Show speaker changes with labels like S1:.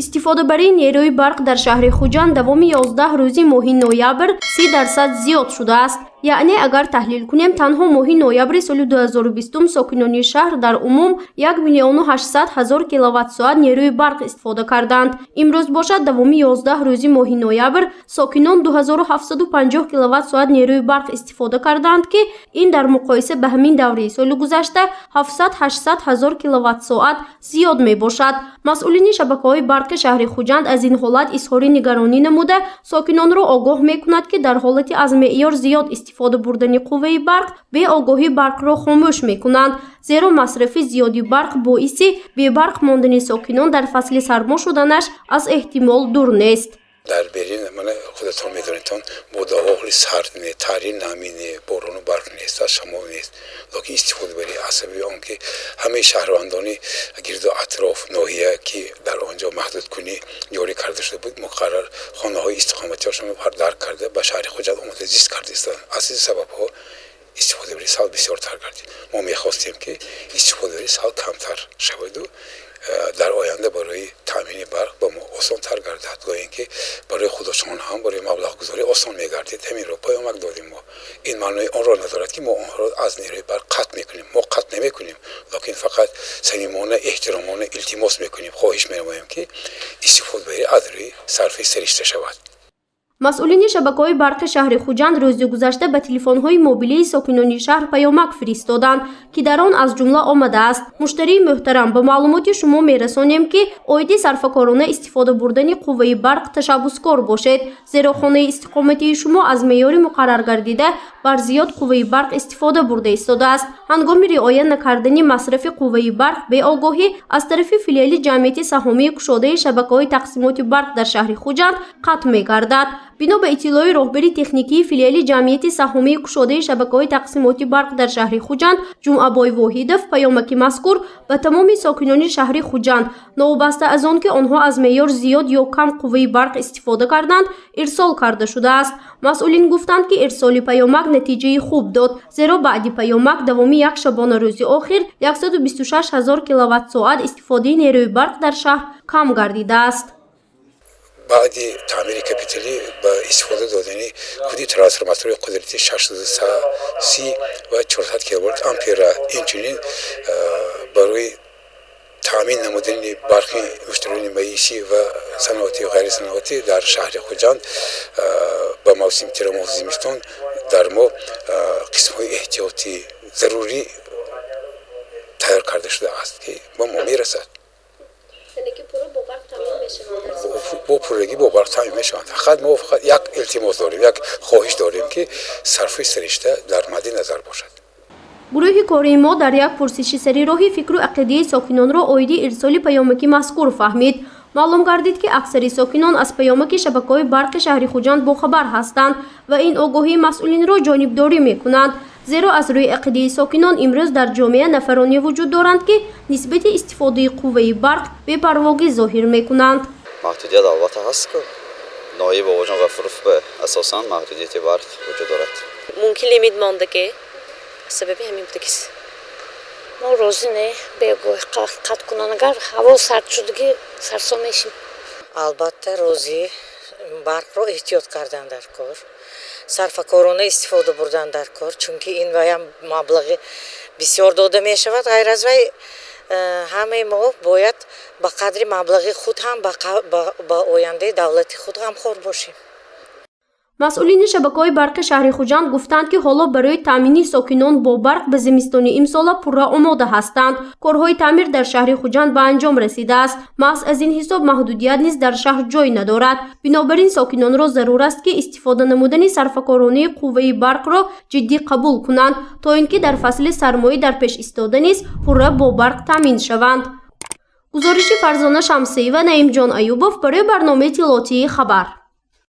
S1: Истифодабарии нерӯи барқ дар шаҳри Хуҷанд давоми 11 рӯзи моҳи ноябр 30% зиёд шудааст. Яъне, агар таҳлил кунем, танҳо моҳи ноябри соли 2020 сокинони шаҳр дар умум 1 миллиону 800 ҳазор киловатт-соат нерӯи барқ истифода карданд. Имрӯз бошад, давоми 11 рӯзи моҳи ноябр сокинон 2750 киловатт-соат нерӯи барқ истифода карданд, ки ин дар муқоиса ба ҳамин давраи соли гузашта 700-800 ҳазор киловатт-соат зиёд мебошад. Масъулини шабакаҳои барқи шаҳри Хуҷанд аз ин ҳолат изҳори нигаронӣ намуда, сокинонро огоҳ мекунад, ки дар ҳолати аз меъёр зиёд истифода бурдани қувваи барқ беогоҳӣ барқро хомӯш мекунанд, зеро масрафи зиёди барқ боиси бебарқ мондани сокинон дар фасли сармо шуданаш аз эҳтимол дур нест.
S2: Дар берин, мана, худатон медонедтон, бодаҳо сард не, тари намӣ не, борону барф нест, аз шамол нест, лекин истифодабарӣ аз сабаби он ки ҳамаи шаҳрвандони гирду атроф ноҳия, ки дар он ҷо маҳдудкунӣ ҷорӣ карда шуда буд, муқаррар хонаҳои истиқоматиашонро дарк карда, ба шаҳри Хуҷанд омода зист карда истоданд. Аз ин сабабҳо истифодабарӣ сал бисёртар гардид. Мо мехостем, ки истифодабарӣ сал камтар шаваду дар оянда барои таъмини барқ ба мо осонтар гардад, гоҳ ин ки барои худошон ҳам барои маблағгузорӣ осон мегардид. Ҳаминро паёмак додем мо. Ин маънои онро надорад, ки мо онҳоро аз нерӯи барқ қатъ мекунем. Мо қатъ намекунем, лекин фақат самимона, эҳтиромона илтимос мекунем, хоҳиш менамоем, ки истифодабарӣ аз рӯи сарфи саришта шавад.
S1: Масъулини шабакаҳои барқи шаҳри Хуҷанд рӯзи гузашта ба телефонҳои мобилии сокинони шаҳр паёмак фиристоданд, ки дар он аз ҷумла омадааст: «Муштарии муҳтарам, ба маълумоти шумо мерасонем, ки оиди сарфакорона истифода бурдани қувваи барқ ташаббускор бошед, зеро хонаи истиқоматии шумо аз меъёри муқарраргардида бар зиёд қувваи барқ истифода бурда истодааст. Ҳангоми риоя накардани масрафи қувваи барқ беогоҳӣ аз тарафи филиали ҷамъияти саҳомии кушодаи шабакаҳои тақсимоти барқ дар шаҳри Хуҷанд қатъ мегардад». Бино ба иттилои роҳбари техникии филиали ҷамъияти саҳомии кушодаи шабакаҳои тақсимоти барқ дар шаҳри Хуҷанд Ҷумъабой Воҳидов, паёмаки мазкур ба тамоми сокинони шаҳри Хуҷанд, новобаста аз он ки онҳо аз меъёр зиёд ё кам қувваи барқ истифода карданд, ирсол карда шудааст. Масъулин гуфтанд, ки ирсоли паёмак натиҷаи хуб дод, зеро баъди паёмак давоми як шабонарӯзи охир 126 ҳазор киловатт-соат истифодаи нерӯи барқ дар шаҳр кам гардидааст.
S2: Баъди таъмири капиталӣ, ба истифода додани худи трансформатори қудрати 630 ва 400 киловолт ампера, инчунин барои таъмин намудани барқи муштариёни маишӣ ва саноатӣ ва ғайрисаноатӣ дар шаҳри Хуҷанд ба мавсими тирамоҳу зимистон дар мо қисмҳои эҳтиётӣ зарурӣ тайёр карда шудааст, ки ба мо мерасад. Бо пуррагӣ бо барқ таъмин мешаванд. Фақат мо фақат як илтимос дорем, як хоҳиш дорем, ки сарфи саришта дар мадди назар бошад.
S1: Гурӯҳи кории мо дар як пурсиши сари роҳи фикру ақидаи сокинонро оиди ирсоли паёмаки мазкур фаҳмид. Маълум гардид, ки аксари сокинон аз паёмаки шабакаҳои барқи шаҳри Хуҷанд бохабар ҳастанд ва ин огоҳии масъулинро ҷонибдорӣ мекунанд, зеро аз рӯи ақидаи сокинон имрӯз дар ҷомеа нафароне вуҷуд доранд, ки нисбати истифодаи қувваи барқ бепарвогӣ зоҳир мекунанд.
S3: Маҳдудият албатта ҳаст, ку ноҳияи Бобоҷон Ғафуров ба асосан маҳдудияти барқ вуҷуд дорад.
S4: Мумкин, лимит мондагӣ, сабаби ҳамин будагис.
S5: Мо розӣ не, бегоҳ қатъ кунанд. Агар ҳаво сард шудагӣ, сарсон мешим.
S6: Албатта, розӣ. Барқро эҳтиёт кардан дар кор, сарфакорона истифода бурдан дар кор, чунки ин ваям маблағи бисёр дода мешавад. Ғайр аз вай, ҳамаи мо бояд ба қадри маблағи худ ҳам ба ояндаи давлати худ ғамхор бошем.
S1: Масъулини шабакаҳои барқи шаҳри Хуҷанд гуфтанд, ки ҳоло барои таъмини сокинон бо барқ ба зимистони имсола пурра омода ҳастанд. Корҳои таъмир дар шаҳри Хуҷанд ба анҷом расидааст. Маҳз аз ин ҳисоб маҳдудият низ дар шаҳр ҷой надорад. Бинобар ин сокинонро зарур аст, ки истифода намудани сарфакоронаи қувваи барқро ҷиддӣ қабул кунанд, то ин ки дар фасли сармоӣ дар пеш истода низ пурра бо барқ таъмин шаванд. Гузориши Фарзона Шамсиева, Наимҷон Аюбов барои барномаи иттилоотии «Хабар».